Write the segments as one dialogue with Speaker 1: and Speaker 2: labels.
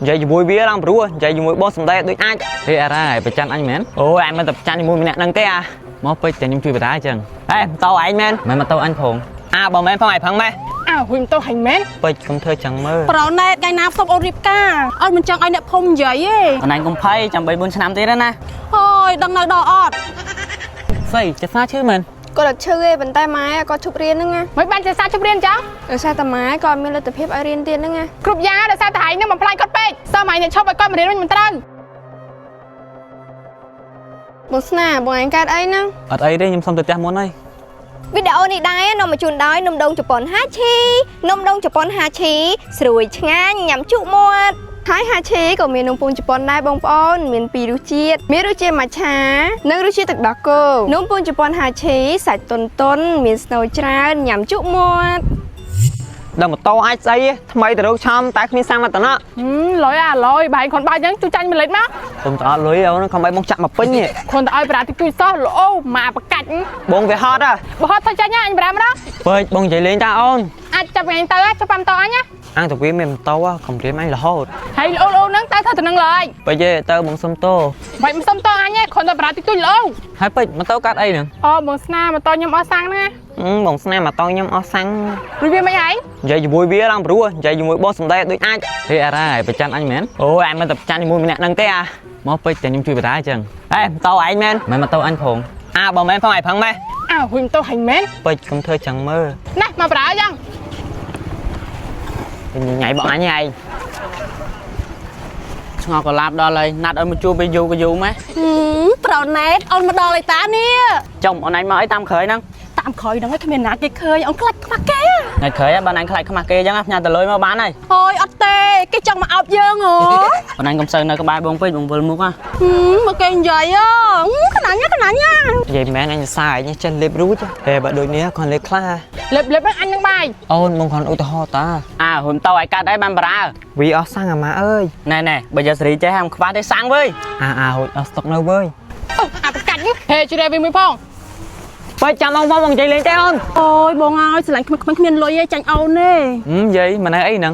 Speaker 1: និយាយជាមួយវាឡើងព្រោះនិយាយជាមួយបងសំដែដូចអាច
Speaker 2: ហេអារ៉ាឯងប្រច័នអញមែន
Speaker 1: អូយអញមិនតែប្រច័នជាមួយម្នាក់ហ្នឹងទេអា
Speaker 2: មកពេចតែខ្ញុំជួយបដាអញ្ចឹង
Speaker 1: ហេតោឯងមែន
Speaker 2: មិនមកទៅអញផង
Speaker 1: អាបើមែនផងឯងផឹងម៉េះ
Speaker 3: អើហ៊ុយម៉ូតូហែងមែន
Speaker 1: ពេចកុំធ្វើចឹងមើល
Speaker 3: ប្រណែតថ្ងៃណាសុំអូនរៀបការឲ្យមិនចង់ឲ្យអ្នកភូមិនិយាយទេ
Speaker 4: អូនឯងកុំភ័យចាំ3 4ឆ្នាំទៀតណា
Speaker 3: អូយដឹងនៅដល់អត់
Speaker 2: ស្អីចេះស្នាឈឺមែន
Speaker 5: គាត់អត់ឈឺទេប៉ុន្តែម៉ែគាត់ឈប់រៀនហ្នឹងណា
Speaker 3: មិនបានចេះសារជប់រៀនចឹង
Speaker 5: ដោយសារតែម៉ែគាត់អត់មានលទ្ធភាពឲ្យរៀនទៀតហ្នឹងណា
Speaker 3: គ្រប់យ៉ាងដោយសារតែហែងនឹងបំផ្លាញគាត់ពេកសម័យអ្នកឈប់ឲ្យគាត់មករៀនវិញមិនត្រូវ
Speaker 5: បងស្នាបងឯងកើតអីហ្នឹង
Speaker 2: អត់អីទេខ្ញុំសុំទៅផ្ទះមុនហើយ
Speaker 6: វីដេអូនេះដែរនាំមកជូនដោយនំដូងជប៉ុនហាឈីនំដូងជប៉ុនហាឈីស្រួយឆ្ងាញ់ញ៉ាំជក់មាត់
Speaker 5: ហើយហាឈីក៏មាននំពងជប៉ុនដែរបងប្អូនមានពីររសជាតិមានរសជាតិម៉ាឆានិងរសជាតិទឹកដោះគោនំពងជប៉ុនហាឈីសាច់តុនតុនមានស្នូលច្រើនញ៉ាំជក់មាត់
Speaker 1: ដល់ម៉ូតូអាចស្អីថ្មីទៅរកឆំតែគ្មានសាំងមកតំណក់
Speaker 3: លយអាលយបែងគាត់បាយចឹងជួយចាញ់មួយលេតមក
Speaker 1: ខ្ញុំទៅអត់លុយអូនខំឲ្យបងចាក់មកពេញនេះ
Speaker 3: គាត់ទៅឲ្យប្រាតិចជួយសោះល្អមកប្រកាច់
Speaker 1: បងវាហត់ហ៎
Speaker 3: បើហត់ទៅចាញ់អញប្រាម្ដង
Speaker 1: ពេចបងនិយាយលេងតាអូន
Speaker 3: អាចចាប់ថ្ងៃទៅចាប់ប៉ាំតអញណា
Speaker 1: អញទៅវាមានម៉ូតូកំរាមអញរហូត
Speaker 3: ហើយល្អល្អហ្នឹងទៅធ្វើទៅនឹងឡើយ
Speaker 1: ពេចទេទៅបងសុំទោ
Speaker 3: បាច់មិនសុំតអញទេគាត់ទៅប្រាតិចជួយល្អ
Speaker 2: ហើយពេចមកទៅកាត់អីហ្នឹង
Speaker 3: អូបងស្នាមកតខ្ញុំអស់សាំងណា
Speaker 1: បងស្នាម៉ូតូខ្ញុំអស់សាំង
Speaker 3: រួចវាមិនហែង
Speaker 1: និយាយជាមួយវាឡើងព្រោះនិយាយជាមួយបងសំដែដូចអាច
Speaker 2: ហេអារ៉ាឯងប្រច័នអញមែន
Speaker 1: អូយអញមិនតែប្រច័នជាមួយម្នាក់ហ្នឹងទេអា
Speaker 2: មកពេចតែខ្ញុំជួយបដាអញ្ចឹង
Speaker 1: ហេតោឯងមែន
Speaker 2: មិនមកទៅអញផង
Speaker 1: អាបើមែនផងឯងផឹងម៉េះ
Speaker 3: អើហ៊ុយម៉ូតូហែងមែន
Speaker 1: ពេចកុំធ្វើចឹងមើល
Speaker 3: ណាមកប្រាចឹង
Speaker 1: ញ៉ៃបងអញឯង
Speaker 4: ឆ្ងល់កឡាបដល់ហើយណាត់ឲ្យមកជួបពេលយូរក៏យូរម៉េះ
Speaker 3: ប្រណែតអូនមកដល់ឯតានេះ
Speaker 4: ចំអូនឯងមកអីតាមក្រោយហ្នឹង
Speaker 3: តាមក្រោយហ្នឹងឯងគ្មានណាគេឃើញអូនខ្លាចខ្មាស់គេ
Speaker 4: ថ្ងៃក្រោយបានអញខ្លាចខ្មាស់គេអញ្ចឹងផ្ញើទៅលុយមកបានហើយ
Speaker 3: អូយអត់ទេគេចង់មកអោបយើងហ៎
Speaker 4: អូនឯងកុំសូវនៅក្បែរបងពេកបងវិលមុខហ៎
Speaker 3: មកគេនិយាយហ៎កណាញ់កណាញ់
Speaker 1: និយាយមែនអញសរសើរអញចេះលេបរួចតែបើដូចនេះគ្រាន់លេបខ្លះ
Speaker 3: លេបលេបហ្នឹងអញនឹងបាយ
Speaker 1: អូនបងគ្រាន់ឧទាហរណ៍តា
Speaker 4: អើហ៊ុនតោឲ្យកាត់អីបានបារើ
Speaker 1: វាអស់សាំងអាម៉ាអើយ
Speaker 4: ណែណែបើយកសេរីចេះហាមខ្វះទេសាំងវើយ
Speaker 1: អាអាហូចអស់ស្តុកនៅវើយ
Speaker 3: អូអាប្រកាច់ហេជួយវាមួយផង
Speaker 1: បើចាំបងបងនិយាយលេងទេអូន
Speaker 3: អូយបងអើយស្រឡាញ់ក្មេងៗគ្មានលុយទេចាញ់អូនទេ
Speaker 2: និយាយមិនអីហ្នឹង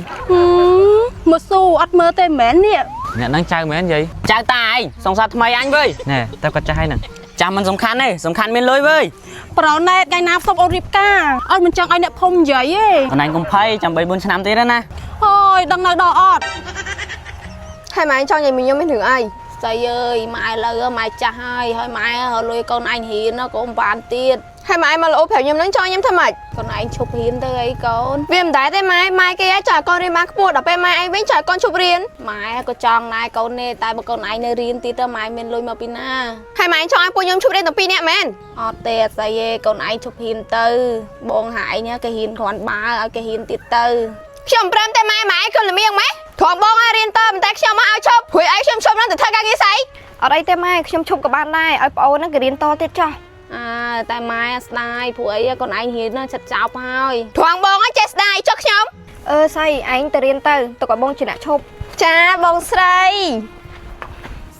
Speaker 3: មកស៊ូអត់មើលទេមែននេះ
Speaker 2: អ្នកហ្នឹងចៅមែននិយាយ
Speaker 4: ចៅតាឯងសង្សារថ្មីអញវើយ
Speaker 2: ណែតែគាត់ចាស់ហើយហ្នឹង
Speaker 4: ចាំមិនសំខាន់ទេសំខាន់មានលុយវើយ
Speaker 3: ប្រណែតថ្ងៃណាសុំអូនរៀបការឲ្យមិនចង់ឲ្យអ្នកភូមិនិយាយទេ
Speaker 4: អូនឯងកុំភ័យចាំ3 4ឆ្នាំទៀតណា
Speaker 3: អូយដឹងនៅដល់អត់
Speaker 5: ហើយម៉ែឯងចង់និយាយមួយខ្ញុំមានរឿងអី
Speaker 7: ស្អីអើយម៉ែឥឡូវម៉ែចាស់ហើយហើយម៉ែរកលុយកូនឯងរៀនក៏មិនបានទៀត
Speaker 5: ហើយម៉ែឯងមកល្អប្រាប់ខ្ញុំហ្នឹងចង់ឲ្យខ្ញុំធ្វើម៉េច
Speaker 7: កូនឯងឈប់រៀនទៅអីកូន
Speaker 5: វាមិនដែរទេម៉ែម៉ែគេចង់ឲ្យកូនរៀនបានខ្ពស់ដល់ពេលម៉ែឯងវិញចង់ឲ្យកូនឈប់រៀន
Speaker 7: ម៉ែក៏ចង់ដែរកូននេះតែបើកូនឯងនៅរៀនទៀតទៅម៉ែមានលុយមកពីណា
Speaker 5: ហើយម៉ែឯងចង់ឲ្យពួកខ្ញុំឈប់រៀនទាំងពីរនាក់មែន
Speaker 7: អត់ទេអត់ស្អីទេកូនឯងឈប់រៀនទៅបងហែងគេរៀនគ្រាន់បើឲ្យគេរៀនទៀតទៅ
Speaker 5: ខ្ញុំព្រមតែម៉ែម៉ែឯងគឺលមៀងម៉េះទ្រាំបងឲ្យរៀនតប៉ុន្តែខ្ញុំមកឲ្យឈប់ព្រោះឯងខ្ញុំឈប់ហ្នឹងទៅធ្វើការងារស្អី
Speaker 6: អត់អីទេម៉ែខ្ញុំឈប់ក៏បានដែរឲ្យប្អូនហ្នឹងគេរៀនតទៀតចុះ
Speaker 7: អើតែម៉ែស្ដាយព្រោះអីកូនឯងរៀនណាចិត្តចោបហើយ
Speaker 5: ទ្រាំបងឲ្យចេះស្ដាយចុះខ្ញុំ
Speaker 6: អឺស្អីឯងទៅរៀនទៅទុកឲ្យបងជាអ្នកឈប់
Speaker 5: ចាបងស្រី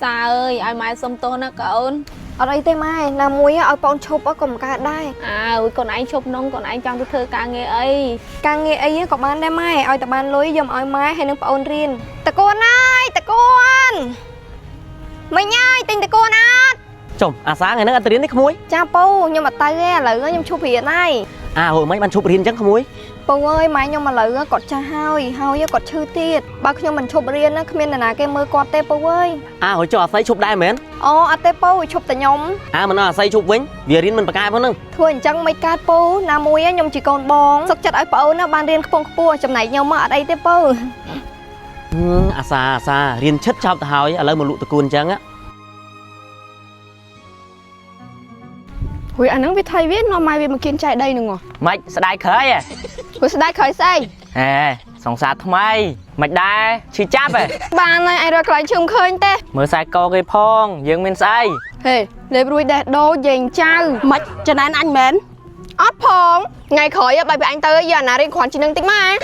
Speaker 7: សាអើយឲ្យម៉ែសុំទោសណាកូន
Speaker 6: អត់អីទេម៉ែណាមួយឲ្យប្អូនឈប់ក៏មិនកើតដែរ
Speaker 7: អើយកូនឯងឈប់នងកូនឯងចង់ទៅធ្វើការងារអី
Speaker 6: ការងារអីក៏បានដែរម៉ែឲ្យតែបានលុយយកមកឲ្យម៉ែហើយនឹងប្អូនរៀនតកូនអើយតកូនមិញអើយទិញតកូនអត់
Speaker 8: ចុំអាសាថ្ងៃហ្នឹងអត់ទៅរៀនទេក្មួយ
Speaker 6: ចាពូខ្ញុំអត់ទៅទេឥឡូវខ្ញុំឈប់រៀនហើយ
Speaker 8: អាហូមិនបានឈប់រៀនអញ្ចឹងក្មួយ
Speaker 6: ពូអើយម៉ែខ្ញុំឥឡូវគាត់ចាស់ហើយហើយគាត់ឈឺទៀតបើខ្ញុំមិនឈប់រៀនណាគ្មាននរណាគេមើលគាត់ទេពូអើយ
Speaker 8: អាហូចុះអាស័យឈប់ដែរមែន
Speaker 6: អូអត់ទេពូឈប់តែខ្ញុំ
Speaker 8: អាមិនអត់អាស័យឈប់វិញវារៀនមិនប្រកែផងហ្នឹង
Speaker 6: ធ្វើអញ្ចឹងមិនកើតពូណាមួយខ្ញុំជាកូនបងសុខចិត្តឲ្យប្អូនណាបានរៀនខ្ពង់ខ្ពស់ចំណែកខ្ញុំមកអត់អីទេពូ
Speaker 8: អាសាអាសារៀនឈិតចប់ទៅហើយឥឡូវមកលក់តកូនអញ្ចឹង
Speaker 5: ហួយអាហ្នឹងវាថៃវានាំម៉ែវាមកគៀនចែកដីហ្នឹងហ៎
Speaker 4: ម៉េចស្ដាយក្រោយហ៎
Speaker 5: ហួយស្ដាយក្រោយស្អី
Speaker 4: ហេសង្សារថ្មីមិនដែរឈឺចាប់ហ៎
Speaker 5: បានហើយឯងរកកន្លែងឈឺមិនឃើញទេ
Speaker 4: មើលខ្សែកគេផងយើងមានស្អី
Speaker 5: ហេលេបរួយដេះដូចយែងចៅ
Speaker 3: មិនចំណែនអញមែន
Speaker 5: អត់ផងថ្ងៃក្រោយបាយពីអញទៅយកអាណារៀនគ្រាន់ជាងនឹងតិចមក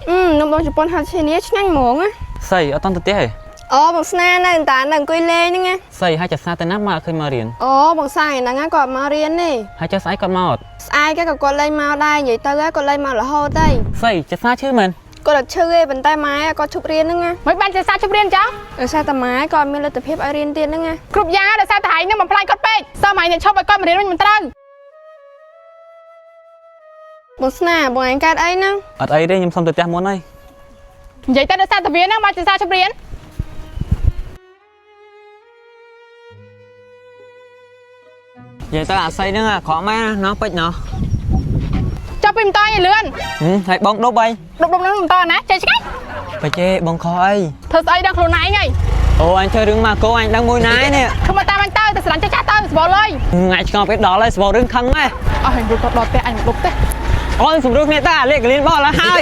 Speaker 5: អឺនំដងជប៉ុនហាត់ឈីនេះឆ្ងាញ់ហ្មងណា
Speaker 2: ស្អីអត់តន់ទៅផ្ទះទេ
Speaker 5: អូបងស្នានៅតានៅអង្គុយលេងហ្នឹងណា
Speaker 2: ស្អីហើយចាស្នាទៅណាមកអត់ឃើញមករៀន
Speaker 5: អូបងស្អាយហ្នឹងណាគាត់មករៀននេះ
Speaker 2: ហើយចាស្អីគាត់មកអត់
Speaker 5: ស្អែកក៏គាត់លេងមកដែរនិយាយទៅគាត់លេងមករហូតហើយ
Speaker 2: ស្អីចាស្នាឈឺមែន
Speaker 5: គាត់អត់ឈឺទេប៉ុន្តែម៉ែគាត់ឈប់រៀនហ្នឹងណា
Speaker 9: មិនបានជាសាជប់រៀនចឹង
Speaker 5: ដោយសារតែម៉ែគាត់អត់មានលទ្ធភាពឲ្យរៀនទៀតហ្នឹងណា
Speaker 9: គ្រប់យ៉ាងដោយសារតែឯងនឹងបំផ្លាញគាត់ពេកសើមកឯងអ្នកឈប់ឲ្យគាត់មករៀនវិញមិនត្រូវ
Speaker 5: បងស្នាបងឯងកើតអីហ្នឹង
Speaker 2: អត់អីទេខ្ញុំសុំទៅផ្ទះមុនហើយ
Speaker 9: និយាយទៅដោយសារតែវាហ្នឹងបានជាសាជប់រៀន
Speaker 1: និយាយទៅអាស័យហ្នឹងអាក្រក់មែនណាណោះពេជ្រណោះ
Speaker 9: ចាប់ពីមិនតឲ្យលឿន
Speaker 1: ហឹមហើយបងដប់អី
Speaker 9: ដប់ដប់ហ្នឹងមិនតណាចេះឆ្ងាញ់
Speaker 1: ពេជ្រទេបងខកអី
Speaker 9: ធ្វើស្អីដល់ខ្លួនឯងហី
Speaker 1: អូអញធ្វើរឿងមកគោអញដឹងមួយណាឯនេះ
Speaker 9: ធ្វើមកតាមអញទៅតែស្រឡាញ់ចាស់ចាស់ទៅស្បល់លុយ
Speaker 1: ថ្ងៃឆ្ងល់ពេលដល់ហើយស្បោរឿងខឹងម៉េះ
Speaker 9: អស់ហើយគាត់ដល់ផ្ទះអញមកដប់ទេ
Speaker 1: អូនសម្រួលគ្នាតើអាលេខកលៀនបោះឡើយហើយ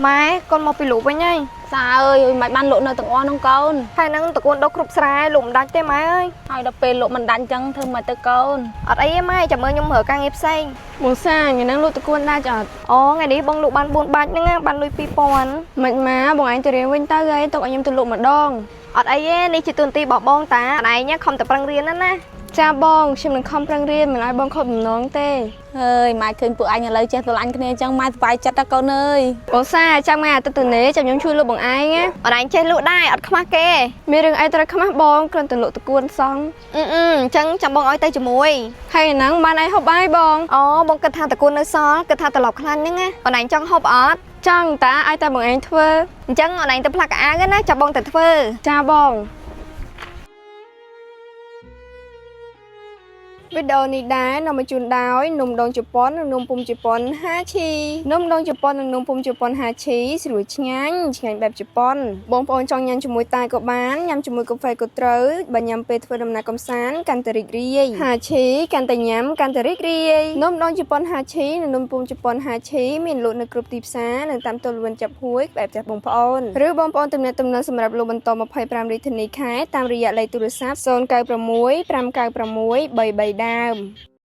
Speaker 6: ម៉ែកូនមកពីលក់វិញហើយ
Speaker 7: សាអើយមិនបានលក់នៅទាំងអស់ហ្នឹងកូន
Speaker 6: ហើយហ្នឹងតកូនដុសគ្រប់ស្រែលក់មិនដាច់ទេម៉ែអើយ
Speaker 7: ហើយដល់ពេលលក់មិនដាច់ចឹងធ្វើមកទៅកូន
Speaker 6: អត់អីទេម៉ែចាំមើលខ្ញុំរើការងារផ្សេង
Speaker 5: បងសាថ្ងៃហ្នឹងលក់តកួនដាច់អត់
Speaker 6: អូថ្ងៃនេះបងលក់បាន4បាច់ហ្នឹងណាបានលុយ2000
Speaker 5: មិនម៉ាបងឯងទៅរៀនវិញទៅអីទុកឲ្យខ្ញុំទៅលក់ម្ដង
Speaker 6: អត់អីទេនេះជាទូនទីរបស់បងតាអត់ឯងខំតែប្រឹងរៀនណាណា
Speaker 5: ចាបងខ្ញុំនឹងខំប្រឹងរៀនមិនឲ្យបងខកបំណងទេ
Speaker 7: ហើយម៉ែឃើញពួកឯងឥឡូវចេះស្រឡាញ់គ្នាចឹងម៉ែសប្បាយចិត្តណាកូនអើយ
Speaker 5: បងសាចាំថ្ងៃអាទិត្យទៅនេះចាំខ្ញុំជួយលក់បងឯងណា
Speaker 6: អត់ឯងចេះលក់ដែរអត់ខ្មាស់គេ
Speaker 5: មានរឿងអីត្រូវខ្មាស់បងគ្រាន់តែលក់តកួនសង
Speaker 6: អឺអឺអញ្ចឹងចាំបងឲ្យទៅជាមួយ
Speaker 5: ហើយហ្នឹងបានអីហូបបាយបង
Speaker 6: អូបងគិតថាតកូននៅសល់គិតថាត្រឡប់ខ្លាញ់ហ្នឹងណាអនឯងចង់ហូបអត់
Speaker 5: ចង់តាឲ្យតែបងឯងធ្វើ
Speaker 6: អញ្ចឹងអនឯងទៅផ្លាក់កៅអៅណាចាំបងទៅធ្វើ
Speaker 5: ចាបងវីដេអូនេះដែរនាំមកជូនដោយនំដងជប៉ុននិងនំពុម្ពជប៉ុនហាឈីនំដងជប៉ុននិងនំពុម្ពជប៉ុនហាឈីស្រួយឆ្ងាញ់ឆ្ងាញ់បែបជប៉ុនបងប្អូនចង់ញ៉ាំជាមួយតែក៏បានញ៉ាំជាមួយកាហ្វេក៏ត្រូវបើញ៉ាំពេលធ្វើដំណើរកម្សាន្តកាន់តែរីករាយហាឈីកាន់តែញ៉ាំកាន់តែរីករាយនំដងជប៉ុនហាឈីនិងនំពុម្ពជប៉ុនហាឈីមានលក់នៅគ្រប់ទីផ្សារនិងតាមទូលវិនចាប់ហួយក្បែរផ្ទះបងប្អូនឬបងប្អូនទំនាក់ទំនងសម្រាប់លក់បន្ត25រាជធានីខេត្តតាមរយៈលេខទូរស័ព្ទ096 596 33ដើម។